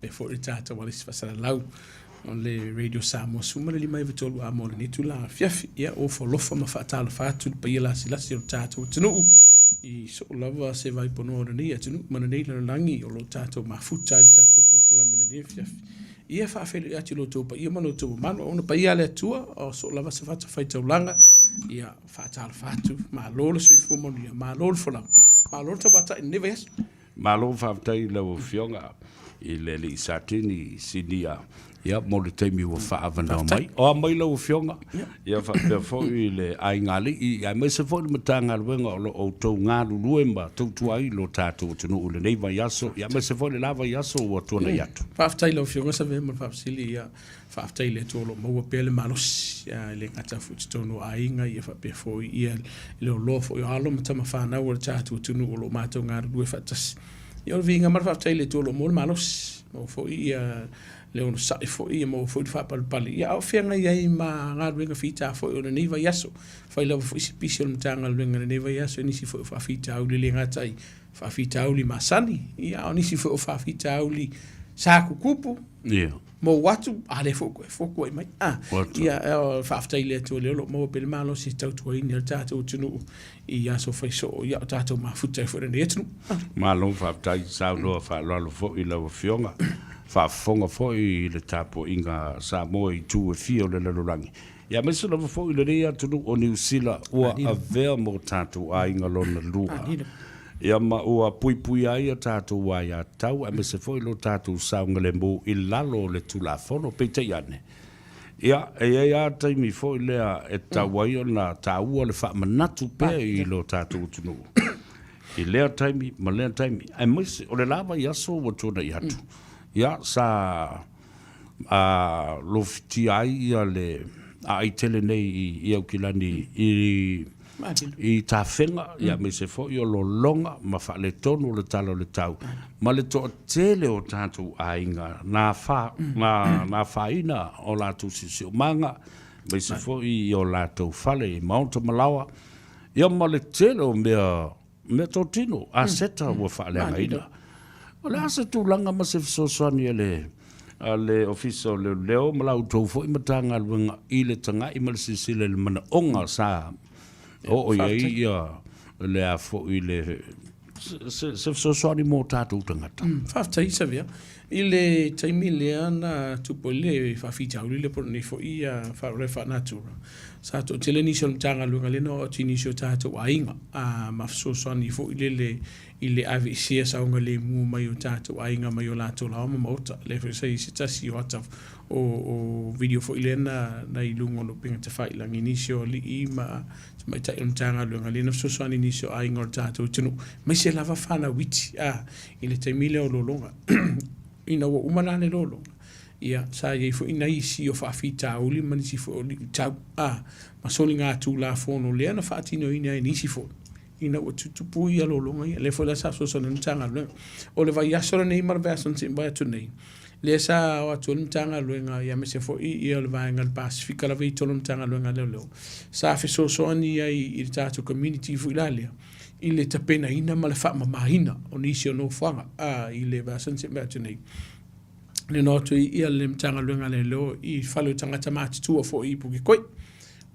Faapea foi le tatou alisi faasalalau o le Radio Samoa 15 93 A mo lenei itula afiafi. Ia, ua ofo alofa ma faatalofa atu i le paia lasilasi o le tatou atunuu i soo lava se vaiponoa o lenei atunuu ma lenei lalolagi o lo o tatou mafuta ai le tatou polokalame i lenei afiafi. Ia faafeiloai atu i lo outou paia ma lo outou mamalu, aua na paia a le Atua, o soo lava se fatafaitaulaga. Ia faatalofa atu, malo le soifua manuia, malo le folau, malo le tauatai i lenei vaiaso. Malo faafetai i lau Afioga i le Alii Satini Sinia ia mo le taimi ua faaavanoa mai. O a mai lau Afioga ia faapea foi le aiga alii aemaise foi le Matagaluega o lo o outou galulue ma tautua ai lo tatou atunuu i lenei vaiaso ia aemaise foi le la vaiaso ua tuanai atu. Faafetai i lau Afioga Savea mo le faafesili. Ia faafetai i le Atua o lo o maua pea le malosi e le gata foi i totonu o aiga ia faapea foi ia le oloa foi o alo ma tama fanau o le tatou atunuu o lo o matou galulue faatasi. Ia o le viiga ma le faafetai i le Atua o lo o maua le malosi, maua foi ia le onosai foi, ia maua foi le faapalepale. Ia a o feagai ai ma galuega fita foi o lenei vaiaso. Fai lava foi si pisi o le Matagaluega i lenei vaiaso i nisi foi o faafitauli e le gata i faafitauli masani, ia a o nisi foi o faafitauli sa tutupu, Ia. mou atu, a lea foi ua toe fotuai mai. Ah, ia, faafetai i le Atua o lea o lo o maua pea le malosi e tautuaina le tatou atunuu i aso fai soo, ia o tatou mafuta ai foi lenei atunuu. Ah. Malo faafetai, saunoa faaaloalo foi i lau Afioga, faafofoga foi i le tapuaiga a Samoa i itu e fia o le lalolagi, ia aemaise lava foi lenei atunuu o Niu Sila ua avea ma o tatou aiga lona lua. Ia ma ua puipuia ai a tatou aiatatau aemaise foi lo tatou saogalemu i lalo o le Tulafono. Peitai ane, ia, e i ai lava taimi foi lea e tatau ai ona taua le faamanatu pea i lo tatou atunuu i lea taimi ma lea taimi, aemaise o le la vaiaso ua tuanai atu, ia, sa lofitia ai ia le aai tele nei i Aukilani i tafega aemaise foi o lologa ma faaletonu o le tala o le tau ma le toatele o tatou aiga na afaina o latou siosiomaga aemaise foi i o latou fale i maota ma laoa ia ma le tele o mea Meatotino, aseta ua faaleagaina. O le a se tulaga ma se fesoasoani a le a le Ofisa o Leoleo ma la outou foi Matagaluega i le tagai ma le silasila i le manaoga sa oo i ai ia le a foi le se fesoasoani mo tatou tagata? Faafetai Savea. I le taimi lea na tupu ai le faafitauli lea po o lenei foi faalavelave faanatura, sa toatele nisi o le Matagaluega lea na oo atu i nisi o tatou aiga ma fesoasoani foi lele i le aveesea saogalemu mai o tatou aiga mai o latou laoa ma maota. Lea foi sa i ai se tasi o ata o video foi lea na i luga o le upega tafailagi i nisi o alii ma tamaitai o le Matagaluega lea na fesoasoani i nisi o aiga o le tatou atunuu, aemaise lava fanau iti i le taimi lea o lologa. Ina ua uma la le lologa, ia, sa i ai foi nai isi o faafitauli ma nisi foi o liutau, a, ma soligatulafono lea na faatinoina e nisi foi ina ua tutupu ia lologa ia. Lea foi la sa fesoasoani ai le Matagaluega. O le vaiaso lenei ma le vaiaso na tea atu nei, lea sa o atu ai le Matagaluega ia aemaise foi ia le vaega o le Pasefika lava i totonu o le Matagaluega a Leoleo, sa fesoasoani ai i le tatou community foi la lea, i le tapenaina ma le faamamaina o nisi o nofoaga a i le vaiaso na tea atu nei. Le no atu ia le Matagaluega a Leoleo i fale o tagata matutua foi i Pukekohe.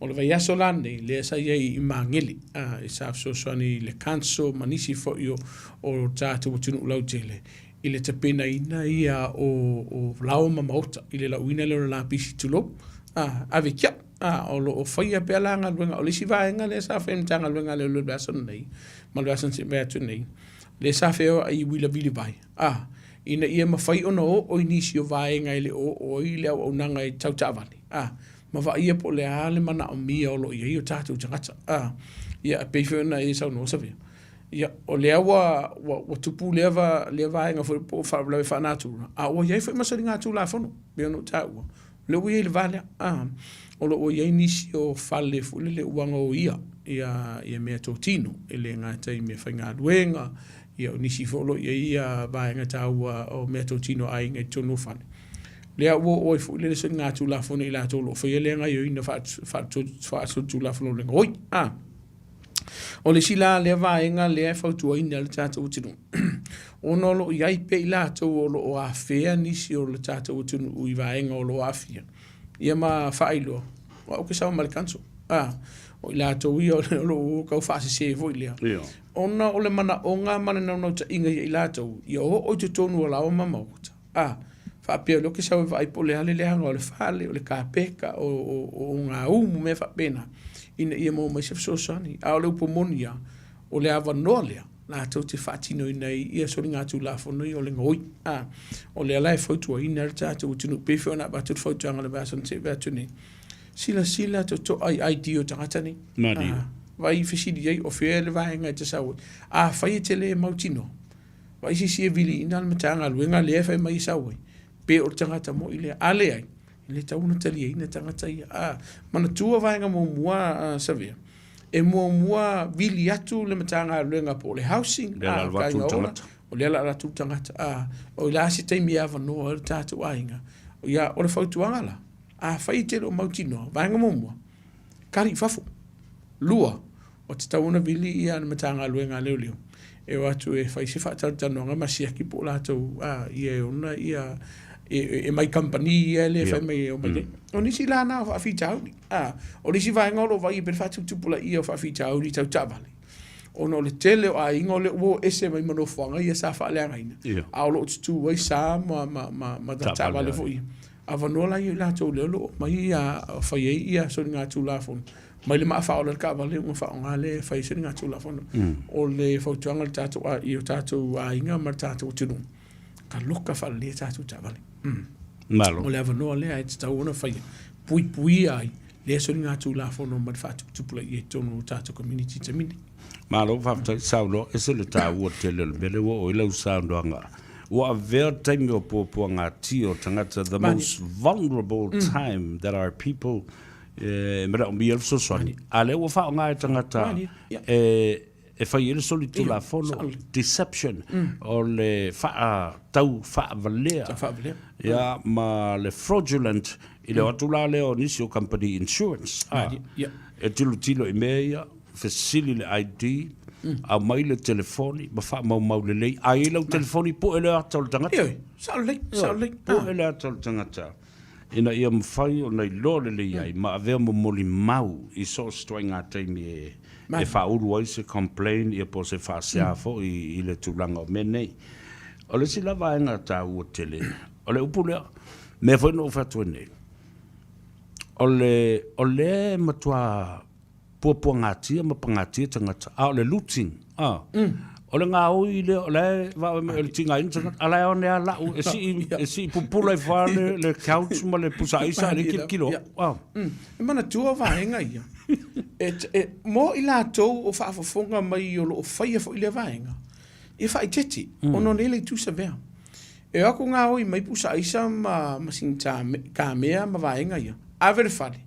O le vaiaso la lenei, lea sa i ai i Magele, a, e sa fesoasoani i le council ma nisi foi o tatou atunuu lautele i le tapenaina ia o laoa ma maota i le lauina lea o le lapisi tulou, a, ave kia. A, o lo o faia pea la galuega. O le isi vaega lea sa fai e le Matagaluega a Leoleo i le vaiaso lenei ma le vaiaso na tea atu nei, lea sa feoai i uila vilivai, a, ina ia mafai ona oo i nisi o vaega e le o oo ai le auaunaga i tau taavale, a, ma vaaia po o le a le manaomia o lo o i ai o tatou tagata. A, ia, e pei foi ona e saunoa Savea, ia, o lea ua, ua, ua tupu lea, va, lea vaega foi po o faalavelave faanatura, a ua i ai foi ma soligatulafono, pei ona ou taua, O lea ua i ai le va lea, a, o lo o i ai nisi o fale foi lele ua gaoia ia, ia meatotino, e le gata i meafaigaluega, ia o nisi foi o lo o i ai ia vaega taua o meatotino a aiga i totonu o fale. Lea ua oo ai foi lele soligatulafono i latou o lo o faia lea gaoioiga faasolitulafono o le gaoi, a. O le isi la lea vaega lea e fautuaina ai le tatou atunuu, ona o lo o i ai pea i latou o lo o afea nisi o le tatou atunuu i vaega o lo o aafia, ia ma faailoa, o au ou te sao mai le council. A, o i latou ia o lo o tau faasese foi lea. Ona o le manaoga ma le naunautaiga ia i latou, ia oo i totonu o laoa ma maota. A, faapea o lea ou te sau e vaai po o le a le leaga o le fale, o le kapeta, o gaumu, mea faapena, ina ia maua mai se fesoasoani. A o le upu moni lava, o le avanoa lea latou te faatinoina ai ia soligatulafono ia o le gaoi. A, o lea la e fautuaina ai le tatou atunuu, pei foi ona avatu le fautuaga i le vaiaso na tea atu nei, silasila totoa i ID o tagata nei. Malie. A, vaai fesili ai o fea le vaega e te sau ai. Afai e te le mautinoa, Vaai se isi e viliina le Matagaluega lea e fai mai e sau ai, pe o le tagata moi lea. A leai, e le tatau ona taliaina tagata ia. A, manatua vaega muamua a Savea, e muamua vili atu le Matagaluega po o le Housing, Lea o le a alu atu le tagata. O lea o le a alu atu le tagata. A, o le a se taimi e avanoa ai le tatou aiga. Ia, o le fautuaga la, afai e te le o mautinoa, vaega muamua, kali i fafo. 2, ua tatau ona vili ia le Matagaluega a Leoleo e o atu e fai se faatalatalanoaga ma siaki po o latou a, ia e ona ia e, e mai kamupani ia lea e fai mai e omai nei. O nisi la na o faafitauli. A, o le isi vaega o lo o vaaia pea le faatuputupulaia o faafitauli tau taavale, ona o le tele o aiga o lea ua o ese mai ma nofoaga ia sa faaleagaina, a o lo o tutū ai sa ma, ma, ma, ma taavale foi ia. Avanoa la ia i latou lea o lo o omai ia fai ai ia soligatulafono mai le maa faaola le taavale ona faaaoga lea e fai ai soligatulafono. O le fautuaga i le tatou i o tatou aiga ma le tatou atunuu, taloka faalelei a tatou taavale. Malo. O le avanoa lea e tatau ona faia, puipuia ai lea soligatulafono ma le faatuputupulaia i totonu o tatou community i le taimi lenei. Malo faafetai saunoa, ese le taua tele o le mea lea ua oo i lau saunoaga. Ua avea le taimi o puapuagatia o tagata, the most vulnerable time that our people e manaomia le fesoasoani, a lea ua faaaoga e tagata e fai ai le solitulafono, deception, o le tau faavalea ia ma le fraudulent i le o atu la lea o nisi o kamupani insurance e tilotilo i mea ia, fesili le ID, aumai le telefoni ma faamaumau lelei. A i ai lau telefoni, pue le ata o le tagata. Ioe, sao lelei, sao lelei. Pue le ata o le tagata ina ia mafai ona iloa lelei ai ma avea molimau i so o se ituaiga taimi e faaulu ai se complain ia po o se faasea foi i le tulaga o mea nei. O le isi la vaega taua tele, o le upu lea, mea foi na ou fai atu ai nei, o le, o lea e matua puapuagatia ma pagatia tagata, a o le looting, a, o le gaoi lea, o la e vaai mai o le tigaina tagata, a la e one a lau, e sii, e sii pupula ifo lava le, le couch ma le pusa aisa e le kilokilo atu, a. E manatua vaega ia, e, e, mo i latou o faafofoga mai o lo o faia foi lea vaega, ia faaeteete, ona o nei le itu savea. E o atu gaoi mai pusa aisa ma, ma sini kamea ma vaega ia, ave le fale,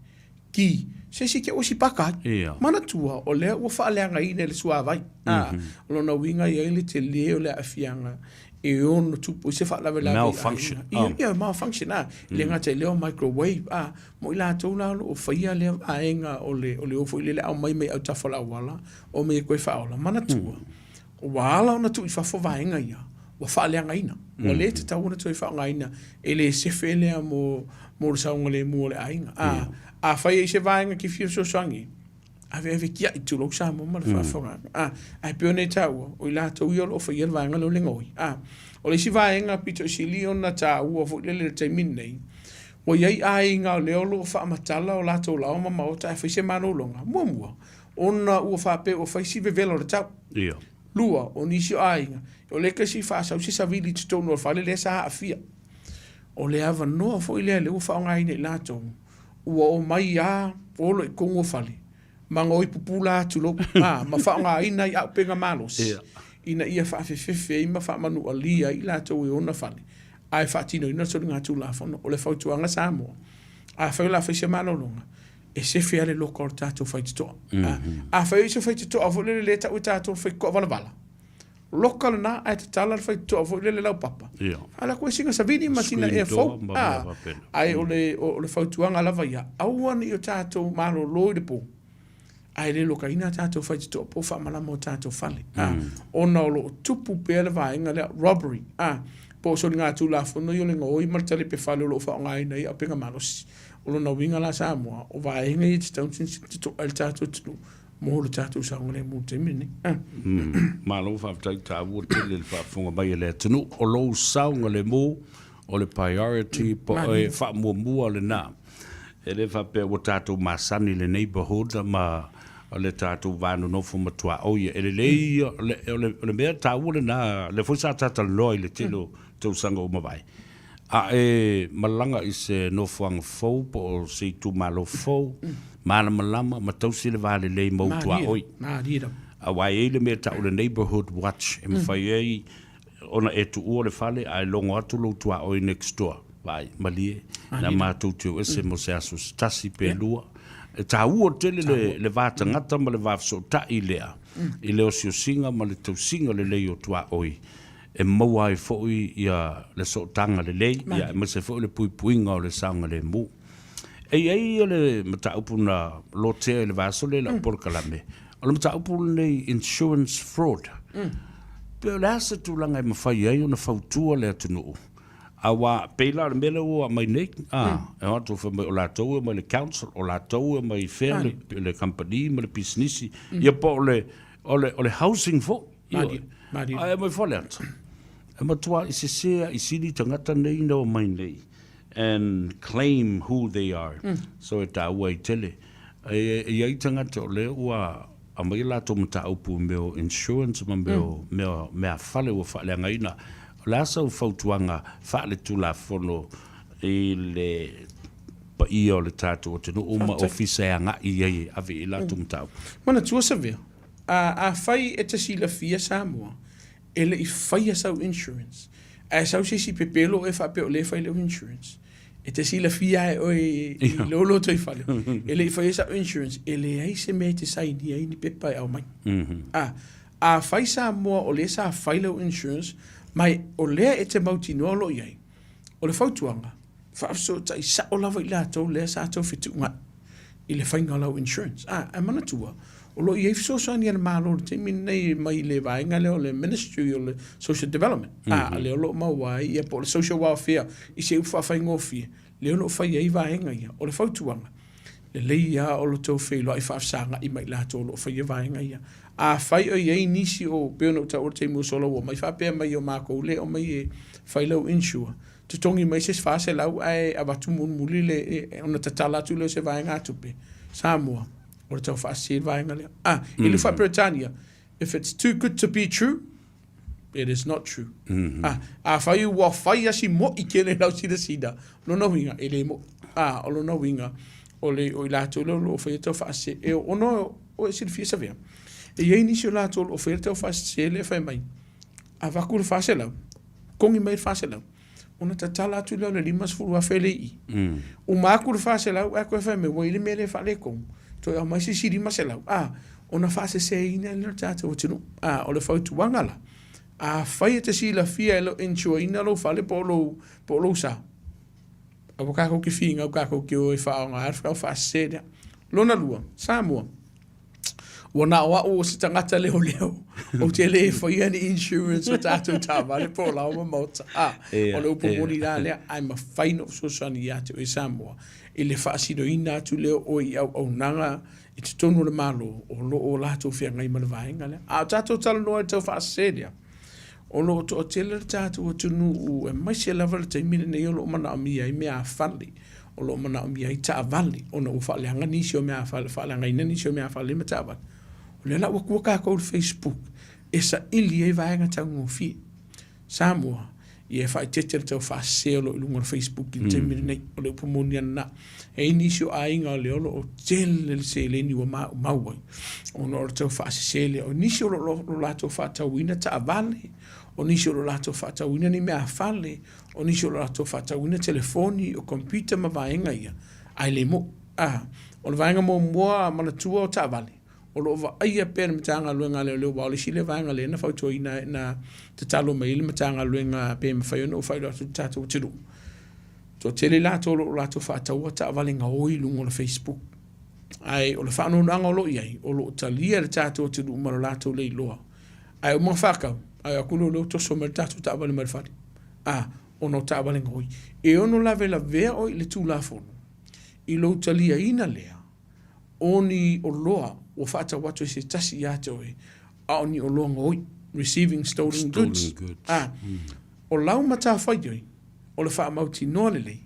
Ki se isi te osi paka ai. Ia. Manatua, o lea ua faaleagaina e le suavai. A, o lona uiga e i ai le tele o le aafiaga e ono tupu ai se faalavelave i aiga. Malfunction. Ia, ia, malfunction, a. E le gata i lea o microwave, a. Mo i latou la o lo o faia lea vaega o le, o le o foi lele aumai mai autafa o le auala, omai e toe faaola. Manatua, Ua ala ona tuu i fafo vaega ia, ua faaleagaina. Ua le tatau ona toe faaaogaina, e le sefe lea mo, mo le saogalemu o le aiga. A, afai e i ai se vaega e te fia fesoasoani ai, aveave tiai, tulou Samoa ma le faafofogaaga. A, ae pei ona e taua, o i latou ia o lo o faia le vaega lea o le gaoi. A, o le isi vaega pito i sili ona taua foi lele i le taimi lenei, ua i ai aiga o lea o lo o faamatala o latou laoa ma maota ae fai se malologa. Muamua, ona ua faapea ua fai si vevela o le tau. Ia. 2, o nisi o aiga, o lea kasi faasau se savili i totonu o le fale lea sa aafia. O le avanoa foi lea lea ua faaaogaina e i latou, ua omai a olo i totonu o fale, ma gaoi pupula tulou, a, ma faaaogaina ai auupega malosi, Ia. ina ia faafefefe ai ma faamanualia ai i latou e ona fale, ae faatinoina le soligatulafono. O le fautuaga Samoa, afai o le a fai se malologa, e sefe lava le loka o le tatou faitotoa. Afai o i se faitotoa foi lele lea e tau e tatou le faitotoa valavala, loka lena ae tatala le faitotoa foi lele laupapa, alu atu ai sina savili ma sina ea fou. Ae o le fautuaga lava ia, aua ne i o tatou malolo i le po. Ae le lokaina a tatou faitotoa po o faamalama o tatou fale, a, ona o lo o tupu pea le vaega lea, robbery, a, po o soligatulafono ia o le gaoi ma le talepe fale o lo o faaaogaina ai auupega malosi. O lona uiga la Samoa, o vaega ia e tatau ona silasila totoa i le tatou atunuu mo le tatou saogalemu i le taimi lenei. A. Malo faafetai taua tele le faafofoga mai a le atunuu. O lou saogalemu o le priority po o le faamuamua lena. E le faapea ua tatou masani i le neighbourhood ma le tatou va nonofo ma tuaoi. E lelei, o le mea taua lena, lea foi sa ta talanoa i le tele o tausaga ua mavae, a e malaga i se nofoaga fou po o se itumalo fou, malamalama ma tausi le va lelei ma ou tuaoi. Aua e i ai le mea e tau o le neighbourhood watch e mafai ai ona e tuua le fale ae logo atu lou tuaoi next door, vaai, malie, na matou te o ese mo se aso se tasi pe lua. E taua tele le, le va tagata ma le va fesootai lea i le osiosiga ma le tausiga lelei o tuaoi e maua ai foi ia le sootaga lelei, ia aemaise foi le puipuiga o le saogalemu. E i ai le mataupu na lotea i le vaiaso lea i lau polokalame, o le mataupu lenei insurance fraud. Pe o le a se tulaga e mafai ai ona fautua le atunuu, aua pei la o le mea lea ua aumai nei, a, e o atu fai mai o latou e omai i le council, o latou e omai i fea le, le kamupani ma le pisinisi, ia po o le, o le, o le housing foi. Malie, malie. Ae aumai Faleata, e matuai sese lava i sili tagata nei na omai nei and claim who they are. So e taua ai tele. E i ai tagata o lea ua aumai a latou mataupu i mea o insurance ma mea o mea meafale ua faaleagaina. O le a sau fautuaga faaletulafono i le paia o le tatou atunuu ma ofisa e agai i ai e ave i ai latou mataupu? Manatua Savea, afai e te silafia Samoa, e le i faia sau insurance, ae sau se isi pepelo oe faapea o lea e fai lau insurance, e te silafia lava e oe i lou lotoifale, e le i faia sau insurance, e leai se mea e te sainia ai ni pepa e aumai. A, afai Samoa o lea sa fai lau insurance, ma o lea e te mautinoa o lo o i ai, o le fautuaga, faafesootai sao lava i latou lea sa tou fetuunai i le faiga o lau insurance. A, ae manatua, o lo o i ai fesoasoani a le Malo i le taimi lenei mai le vaega lea o le Ministry o le Social Development, a, lea o lo o maua ai, ia po o le Social Welfare i se upu faafaigofie, lea o lo o fai ai vaega ia. O le fautuaga, lelei lava o lo outou feiloai faafesagai ma i latou o lo o faia vaega ia. Afai o i ai nisi o, pei ona ou taua i le taimi ua sola ua omai faapea mai o makou lea e omai e fai lau insure, totogi mai se isi 400 ae avatu mulimuli le, ona tatala atu lea o se vaegatupe. Samoa, o le tau faasese le vaega lea. Ah, i le faa-Peretania, if it's too good to be true, it is not true. Ah, afai ua fai a si mo'i tele lau silasila, lona uiga, e le mo'i. Ah, o lona uiga, o le, o i latou lea o lo o faia tau faasese, e ono o e silafia Savea, e i ai nisi o latou o lo o faia tau faasese lea e fai mai, avatu le 400, togi mai le 400, ona tatala atu lea o le 50,000 lea i i. Uma atu le 400 ae toe fai mai, ua i ai le mea lea e faaletonu, toe aumai se isi 500, a, ona faaseseina lea o le tatou atunuu. A, o le fautuaga la, afai e te silafia e le o insure ina lou fale po o lou, po o lou sa, aua tatou te finau tatou te o e faaaoga le tau faasese lea. Lona lua, Samoa, Ua na o au o se tagata leoleo, ou te le faia ni insurance o tatou taavale po o laoa ma maota. A, o le upu moni la lea, ae mafai ona ou fesoasoani ia te oe Samoa i le faasinoina atu lea o oe i auaunaga i totonu o le Malo o lo o latou feagai ma le vaega lea. A o tatou talanoa i le tau faasese lea, o lo o toatele le tatou atunuu aemaise lava le taimi lenei o lo o manaomia ai meaafale. o lo o manaomia ai taavale ona ua faaleaga nisi o meaafale, faaleagaina nisi o meaafale ma taavale. O lea la ua tua tatou i le Facebook e saili ai vaega taugofie. Samoa, ia e faaeteete le tau faasese o lo o i luga o le Facebook i le taimi lenei. O le upu moni lava lena. E i ai nisi o aiga o lea o lo o tele le seleni ua maumau ai ona o le tau faasese lea. O nisi o lo o latou faatauina taavale, o nisi o lo o latou faatauina ni meaafale, O nisi o lo latou faatauina telefoni, o computer ma vaega ia, ae le mo'i. A, o le vaega muamua manatua o taavale, o lo o vaaia pea e le Matagaluega a Leoleo, aua o le isi lea vaega lea na fautuaina, na tatalo mai ai le Matagaluega pe mafai ona ou faailoa atu i le tatou atunuu. Toatele i latou o lo o latou faataua taavale gaoi i luga o le Facebook. Ae o le faanoanoaga o lo o i ai, o lo o talia e le tatou atunuu ma lo latou le iloa. Ae uma ona faatau, ae o atu leoleo toso mai le tatou taavale mai le fale. A, ona o taavale gaoi. E ono lavelavea oe i le Tulafono i lou taliaina lea o ni oloa ua faatau atu e se tasi ia te oe, a o ni oloa gaoi, receiving stolen goods. Stolen goods. A, o lau matafaioi, o le faamautinoa lelei,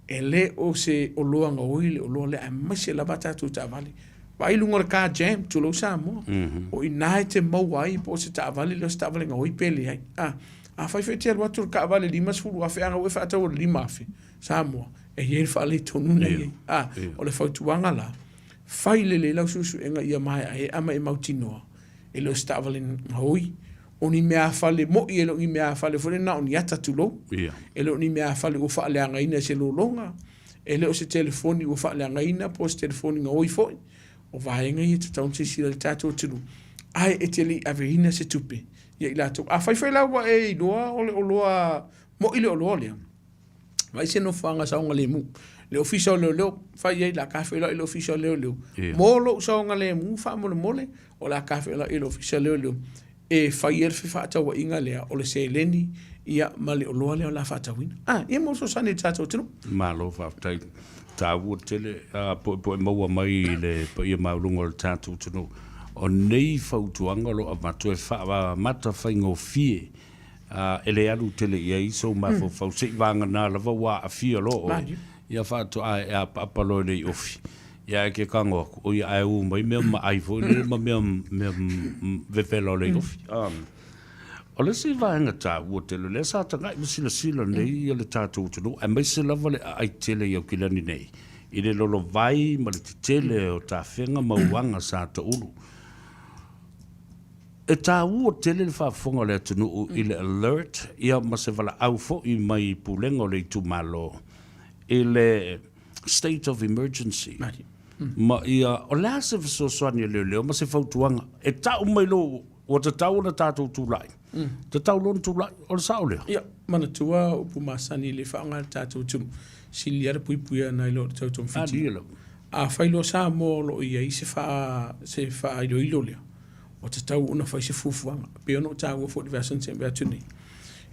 e le o se oloa gaoi le oloa lea, aemaise lava a tatou taavale. Vaai i luga o le car jam, tulou Samoa, o i ina e te maua ai po o se taavale lea o se taavale gaoi pe leai. A, afai foi e te alu atu i le taavale $50,000 a na ua e faataua i le $5,000 Samoa, e i ai le faaletonu na i ai. A, o le fautuaga la, fai lelei lau suesuega ia maeaea ma e mautinoa, e le o se taavale gaoi, o ni meaafale mo'i, e le o ni meaafale foi lea na o ni ata tulou, e le o ni meaafale ua faaleagaina e se lologa, e le o se telefoni ua faaleagaina po o se telefoni gaoi foi. O vaega ia e tatau ona silasila i le tatou atunuu, ae e te le i aveina se tupe ia i latou. Afai foi la ua e iloa o le oloa mo'i le oloa lea, vaai se nofoaga saogalemu. Le ofisa o leoleo, fai i ai la ta feiloai i le ofisa o leoleo. Mo lou saogalemu faamolemole, o le a ta feiloai i le ofisa o leoleo e fai ai le fefaatauaiga lea o le seleni ia ma le oloa lea o le a faatauina. Ah, ia mo le fesoasoani i le tatou atunuu. Malo faafetai. Taua tele a poepoe maua mai i le paia maualuga o le tatou atunuu. O nei fautuaga o lo o avatu e faamata faigofie e le alu tele i ai sou mafaufau se i vagana lava ua aafia loa oe, ia faatoa e apaapa loa i le iofi, ia ae ke tago atu, oi ae u mai mea ma ai foi lele ma mea mea vevela o le iofi. O le isi vaega taua tele, o lea sa tagai ma silasila nei ia le tatou atunuu, aemaise lava le aai tele i Aukilani nei, i le lolovai ma le tetele o tafega ma uaga sa taulu. E taua tele le faafofoga o le atunuu i le alert ia ma se valaau foi mai pulega o le itumalo i le state of emergency ma ia o le a se fesoasoani a leoleo ma se fautuaga e tau mai lou ua tatau ona tatou tulai tatau loa ona tulai o le sao lea. Ia, manatua upu masani e le faaaoga e le tatou atunuu, sili lava le puipuia nai lo le tau togafiti. Afai loa Samoa o lo o i ai se se faailoilo lea, ua tatau ona fai se fuafuaga. E pei ona ou taua foi i le vaiaso na tea atu nei,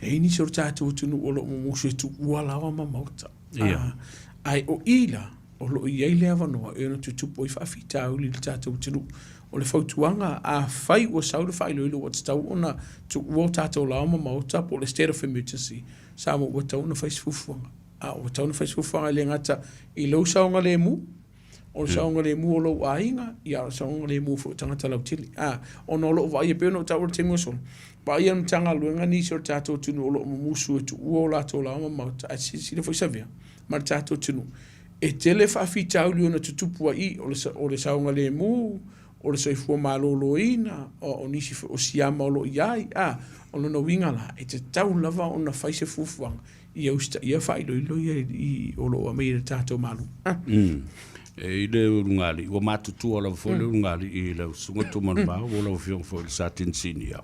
e i ai nisi o le tatou atunuu o lo o mumusu e tuua laoa ma maota. Ae o i la, o lo o i ai le avanoa e ono tutupu ai faafitauli i le tatou atunuu. O le fautuaga, afai ua sau le faailoilo ua tatau ona tuua o tatou laoa ma maota po o le state of emergency, Samoa ua tatau ona fai se fuafuaga. A ua tatau ona fai se fuafuaga e le gata i lou saogalemu, o le saogalemu o lou aiga, ia o le saogalemu foi o tagata lautele. A, ona o lo o vaaia, pei ona ou taua i le taimi ua sola, vaaia le Matagaluega nisi o le tatou atunuu o lo o mumusu e tuua o latou laoa ma maota, ae silasila foi Savea ma le tatou atunuu, e tele faafitauli ona tutupu ai i o le saogalemu, o le soifua maloloina, o nisi foi o siama o lo o i ai. A, o lona uiga la, e tatau lava ona fai se fuafuaga ia usitaia faailoilo ia i o lo o aumai e le tatou Malo. E i le ulugalii, ua matutua lava foi le ulugalii i lau Susuga Tumanuvao, o lau Afioga foi i le Satini Sinia.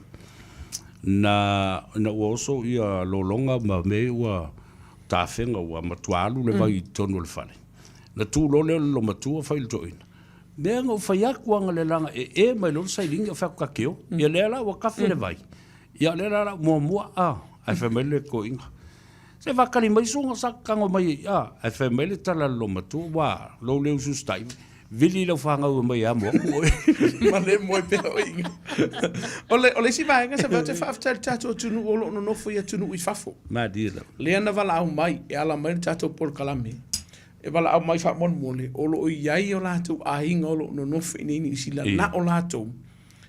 Na, ina ua oso ia lologa ma mea ua tafega ua matua alu le vai i totonu o le fale. Na tu loa lea o le loomatua fai i le toeaina, mea na ou fai atu lava na le laga ee mai loa le sailiga ou fai atu ta te o. Ia lea la ua tafe le vai. Ia o lea la lau muamua, a, ae fai mai le toeaina, se faatali mai suaga sa tago mai ai, a, ae fai mai le tala a le loomatua, ua, lou le usu usitai, vili i lau fanau e omai e amo atu oe. Ma le moe pea oe i ina. O le, o le isi vaega sa ou te faafetai i le tatou atunuu o lo o nonofo i atunuu i fafo. Malie lava. Lea na valaau mai e ala mai le tatou polokalame, e valaau mai faamolemole, o lo o i ai o latou aiga o lo o nonofo i inei i Niu Sila, na o latou.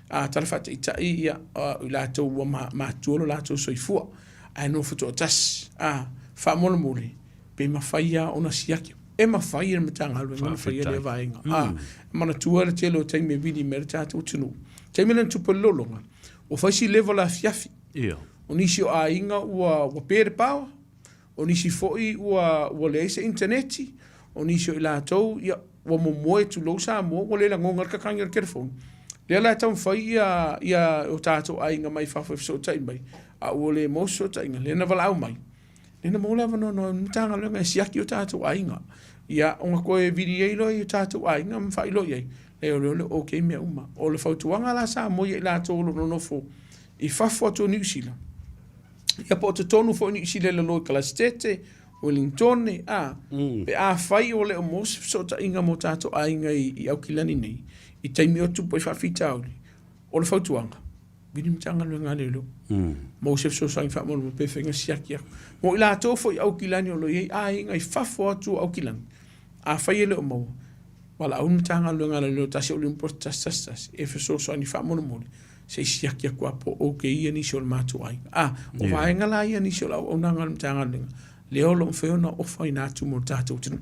A tala faataitai ia, o i latou ua matua lo latou soifua, ae nofo toatasi. A, faamolemole, pe mafai lava ona siaki. E mafai e le Matagaluega ona faia lea vaega. A, manatua le tele o taimi e vili mai ai le tatou atunuu. Taimi lea na tupu ai le lologa, ua fai si leva o le afiafi. O nisi o aiga ua pe le power, O nisi foi ua ua leai se initaneti, o nisi o i latou ia ua momoe tulou Samoa ua le lagona le kakagi o le telefoni. Lea la e taumafai ia ia o tatou aiga mai fafo e fesootai mai, a ua le maua se fesootaiga, lea na valaau mai, lea na maua le avanoa na o ai le Matagaluega e siaki o tatou aiga. Ia, ona toe vili ai loa i o tatou aiga ma faailoa i ai, leai o lea o le okay mea uma. O le fautuaga la Samoa ia i latou o lo o nonofo i fafo atu o Niu Sila, ia po o totonu foi o Niu Sila i lalo i Kalasetete, Welingtone, a, pe afai ua le o maua se fesootaiga mo tatou aiga i Aukilani nei, i taimi o tupu ai faafitauli, o le fautuaga, vili Matagaluega a Leoleo, maua se fesoasoani faamolemole pe fai na siaki atu. Mo i latou foi i Aukilani o lo o i ai aiga i fafo atu o Aukilani, afai e le o maua, valaau le Matagaluega a Leoleo 1 5 1 1 1 e fesoasoani faamolemole se i siaki atu lava po o okay ia nisi o le matou aiga. A, o vaega la ia nisi o le auaunaga a le Matagaluega, lea o lo o mafai ona ofaina atu mo le tatou atunuu.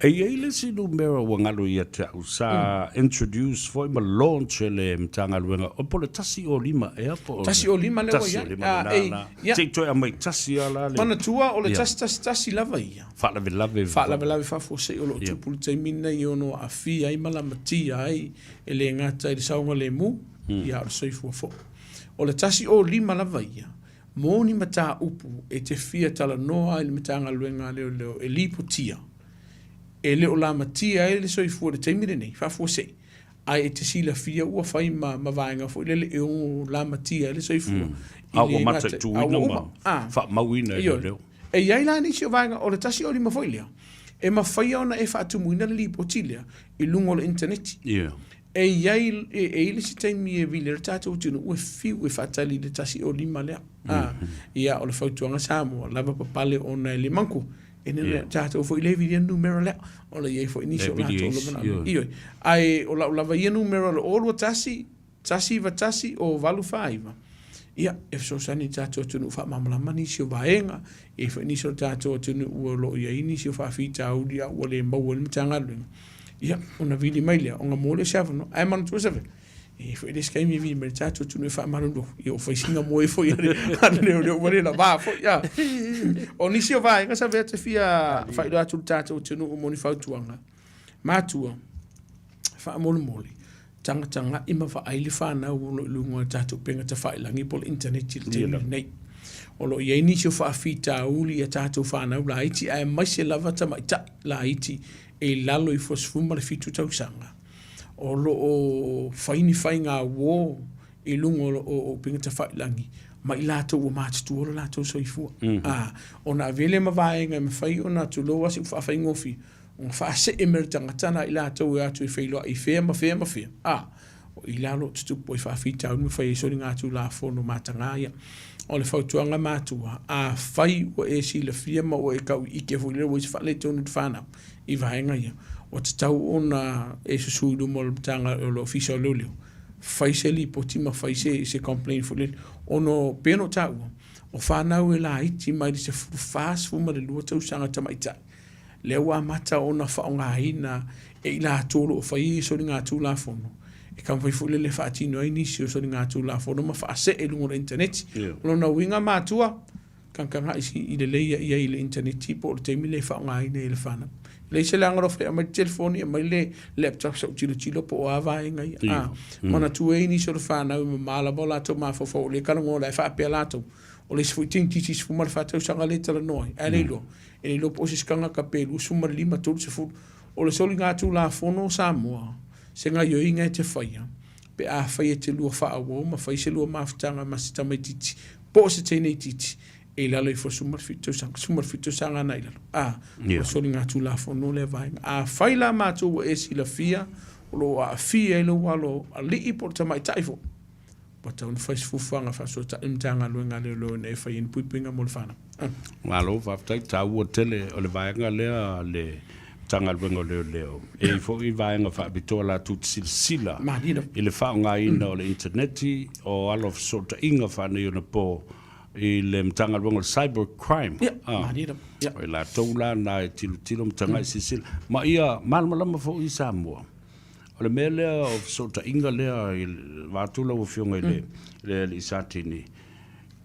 E i ai le isi numera ua galo ia te au sa introduce foi ma launch e le Matagaluega, o po o le 105 ea po o le 105 lea ua i ai. 105 lena la. Se i toe aumai tasi lava la le. Manatua o le 111 lava ia. Faalavelave. Faalavelave faafuasei o lo o tupu i le taimi lenei e ono aafia ai ma lamatia ai e le gata i le saogalemu, ia a o le soifua foi. O le 105 lava ia, mo ni mataupu e te fia talanoa ai i le Matagaluega a Leoleo e lipotia, e le o lamatia ai le soifua i le taimi lenei, faafuasei, ae e te silafia ua fai ma ma vaega foi lele e ono lamatia ai le soifua i A ua le gata, a ua mataituina uma. ma faamauina e Ioe. Leoleo. E i ai la nisi o vaega, o le 105 foi lea, e mafai ona e faatumuina le lipoti lea i luga o le initaneti. E i ai, e i ai le isi taimi e vili ai le tatou atunuu e fiu e faatali i le 105 lea. A, ia, o le fautuaga Samoa, lava papale ona e le manku. E nene tatou foi le vilia numera lea. O le i ai foi nisi o latou o lo manaomia. Ioe. Ae o lau lava ia numera o le 021 191 o 849, ia, e fesoasoani i le tatou atunuu faamalamalama nisi o vaega, e i ai foi nisi o le tatou atunuu o lo o i ai nisi o faafitauli a ua le maua e le Matagaluega, ia, ona vili mai lea, ona maua lea o se avanoa. Ae manatua Savela, e i ai foi le isi taimi e vili mai le tatou atunuu e faamalulu atu, ia ua fai sina moe foi a le leoleo ua le lava foi. A. O nisi o vaega Savela e te fia faailoa atu i le tatou atunuu mo ni fautuaga, matua, faamolemole, tagatagai ma vaai le fanau o lo o i luga o le tatou upega tafailagi po o le internet i le taimi lenei. O lo o i ai nisi o faafitauli i a tatou fanau laiti aemaise lava tamaitai laiti e i lalo ifo o le 17 tausaga o lo o fai ni faiga uo i luga o upega tafailagi ma i latou ua matutua lo latou soifua. Ona avea lea ma vaega e mafai ona tulou lava se upu faafaigofie, Ona faasee mai le tagata la i latou e o atu e feiloai i fea ma fea ma fea, a, o i la o lo o tutupu ai faafitauli ma fai ai soligatulafono mataga ia. O le fautuaga matua, afai ua e silafia ma ua e tau ike foi lea ua i ai se faaletonu i le fanau i vaega ia, ua tatau ona e susu i luma o le Matagaluega o le Ofisa o Leoleo, fai se lipoti ma fai se complaint foi lele, ona pei ona ou taua, o fanau e laiti mai le 14, 12 tausaga tamaitai, lea ua amata ona faaaogaina e i latou o lo o fai soligatulafono e taumafai foi lele e faatino ai nisi o soligatulafono ma faasee i luga o le initaneti. O lona uiga matua, tagatagai i lelei i ai i le initaneti po o le taimi lea e faaaogaina ai e le fanau. E leai se leaga loa fai aumai le telefoni aumai le laptop se i ou tilotilo po o a vaega ia. Manatua e i ai nisi o le fanau e mama lava o latou mafaufau o lea e talanoa o la e faapea latou o le isi foi teineitiiti 14 tausaga lea e talanoa ai, ae le iloa. E le iloa po o se isi tagata pe 25, 30. O le soligatulafono o Samoa, se gaioiga e te faia, pe afai e te lua faaauau ma fai se lua mafutaga ma se tamaitiiti po o se teineitiiti e i lalo ifo o le 17 tausaga, 17 tausaga ana i lalo. A, o le soligatulafono lea vaega. Afai la matou ua e silafia o lo o aafia ai lou alo alii po o le tamaitai foi, Ua tatau ona fai se fuafuaga faasoatai i le Matagaluega a Leoleo ina ia fai ai ni puipuiga mo le fanau. Malo faafetai, taua tele o le vaega lea a le Matagaluega o Leoleo. E i ai foi vaega faapitoa latou te silasila i le faaaogaina o le initaneti, o ala o fesootaiga faaneionapo i le Matagaluega o le Cyber Crime. O i latou la na e tilotilo ma tagai silasila ma ia malamalama foi Samoa. O le mea lea o fesootaiga lea, vaeatu lau Afioga i le Alii Satini,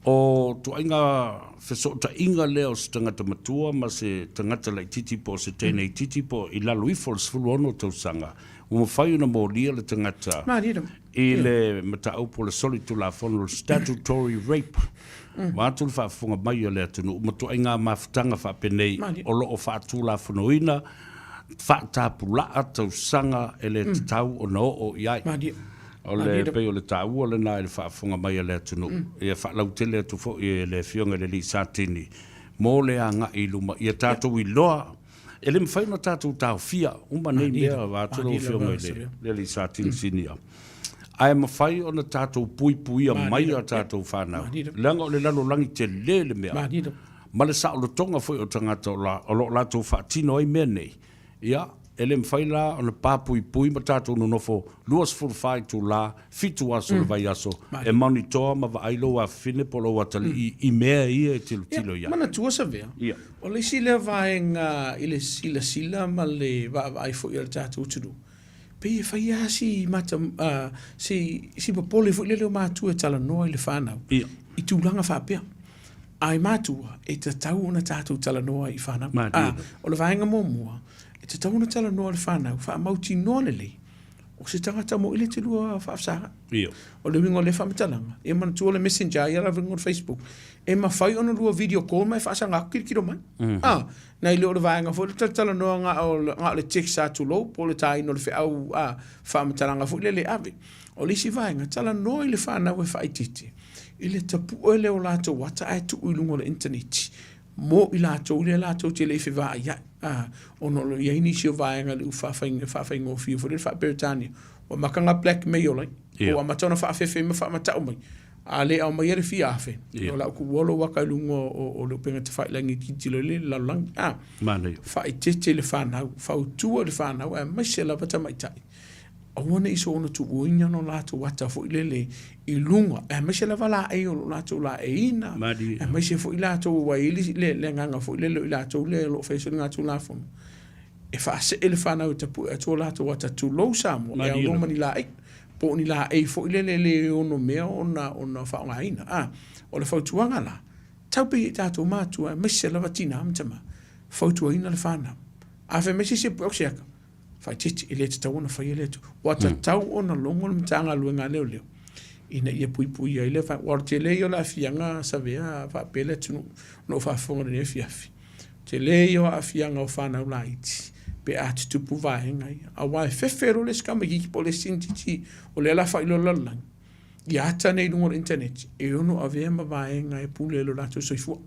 O ituaiga fesootaiga lea o se tagata matua ma se tagata laitiiti po o se teine itiiti po o i lalo ifo o le 16 tausaga, ua mafai ona molia le tagata i le mataupu o le solitulafono o le statutory rape. Vaeatu le faafofoga mai a le atunuu ma ituaiga mafutaga faapenei o lo o faatulafonoina faatapulaa tausaga e le tatau ona oo i ai. O le pei o le taua lena i le faafofoga mai a le atunuu. Ia faalautele atu foi e le Afioga i le Alii Satini mo le agai i luma ia tatou iloa e le mafai ona tatou taofia uma nei mea vaeatu lau Afioga i le Alii Satini Sinia. Ae mafai ona tatou puipuia mai a tatou fanau leaga o le lalolagi tele le mea ma le saolotoga foi o tagata o lo o latou faatino ai mea nei. Ia, e le mafai la ona papuipui ma tatou nonofo 24 itula, 7 aso o le vaiaso e monitor ma vaai lou afafine po o lou atalii i mea ia e tilotilo i ai. Manatua Savea, o le isi lea vaega i le silasila ma le vaavaai foi a le tatou atunuu, pei e fai lava si mata, si popole foi lele o matua e talanoa i le fanau i tulaga faapea. Ae matua, e tatau ona tatou talanoa i fanau. A, o le vaega muamua, e tatau ona talanoa le fanau, faamautinoa lelei, o se tagata moʻi le te lua faafesagai. O le uiga o lea faamatalaga, ia manatua le messenger ia lava i luga o le Facebook, e mafai ona lua video call ma e faasaga atu tilotilo mai. A, nai lo o le vaega foi le talatalanoa na o le text atu tulou, po o le taina o le feau a, faamatalaga foi lele e ave. O le isi vaega, talanoa i le fanau e faaitiitia. i le tapue lea o latou ata ae tuu i luga o le initaneti mo i latou lea latou te le i fevaaiai, a, ona o lo o i ai nisi o vaega i le upu faafaigofie foi lea faa-Peretania, ua amata ona blackmail ai, ua amata ona faafefe ma faamatau mai, a le aumaia le fia afe, o le a ou tuua lou ata i luga o le upega tafailagi e tilotilo ai le lalolagi. A, faaeteete i le fanau, fautua i le fanau aemaise lava tamaitai. Aua ne i soona tuuina lo latou ata foi lele i luga, aemaise lava laei o lo o latou laeiina, aemaise foi latou ua i ai le, le agaga foi lele o i latou lea o lo o faia soligatulafono, e faasee le fanau e tapue atu o latou ata, tulou Samoa, e aunoa ma ni laei, po o ni laei foi lele e le ono mea ona, ona faaaogaina. A, o le fautuaga la, tau pea i tatou matua, aemaise lava tina ma tama, fautuaina le fanau. A fai mai se isi e pue atu se ata, Faaeteete, e le tatau ona faia lea tulaga. Ua tatau ona logo le Matagaluega a Leoleo ina ia puipuia ai lea vaega. Aua o le tele ia o le aafiaga Savea faapea le atunuu o lo o faafofoga i lenei afiafi, tele ia o aafiaga o fanau laiti pe a tutupu vaega ia. Aua e fefe loa le isi tamaitiiti po o le isi tamaitiiti o lea o le a faailoa i le lalolagi, ia ata nei i luga o le internet e ono avea ma vaega e pule ai lo latou soifua,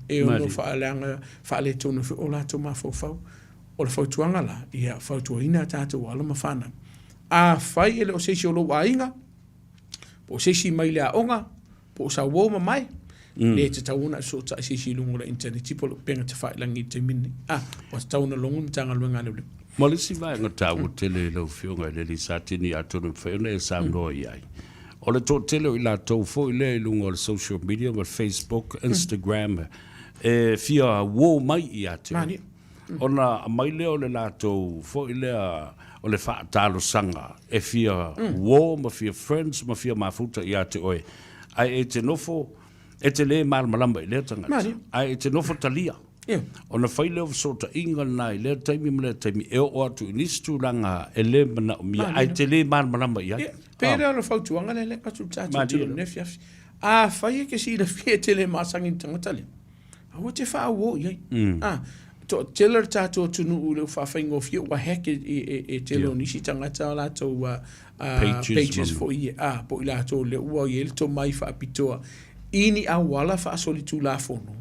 e ono faaleaga faaletonu ai foi o latou mafaufau. O le fautuaga la, ia fautuaina a tatou alo ma fanau. Afai e le o se isi o lou aiga, po o se isi mai le aoga, po o sau uo mamae, le tatau ona e fesootai se isi i luga o le initaneti po o le upega tafailagi i le taimi lenei. A, ua tatau ona logo le Matagaluega a Leoleo. Ma le isi vaega taua tele i lau Afioga i le Alii Satini atonu e mafai ona e saunoa i ai, o le toatele o i latou foi lea i luga o le social media ma le Facebook, Instagram, e fia uo mai ia te oe. Ona aumai lea o le latou foi lea o le faatalosaga e fia uo ma fia friends ma fia mafuta ia te oe, ae e te nofo, e te le malamalama i lea tagata, ae e te nofo talia. Ona fai lea o fesootaiga lena i lea taimi ma lea taimi e oo atu i nisi tulaga e le manaomia ae te le malamalama i ai. Pei lea o le fautuaga lea e avatu i le tatou tino i lenei afiafi. Afai e te silafia e te le masani i le tagata lea, Aua te faaauau i ai. A, toatele le tatou atunuu i le faafaigofie ua hack e tele o nisi tagata o latou pages foi a, po o i latou lea ua i ai le tomai faapitoa i ni auala faasolitulafono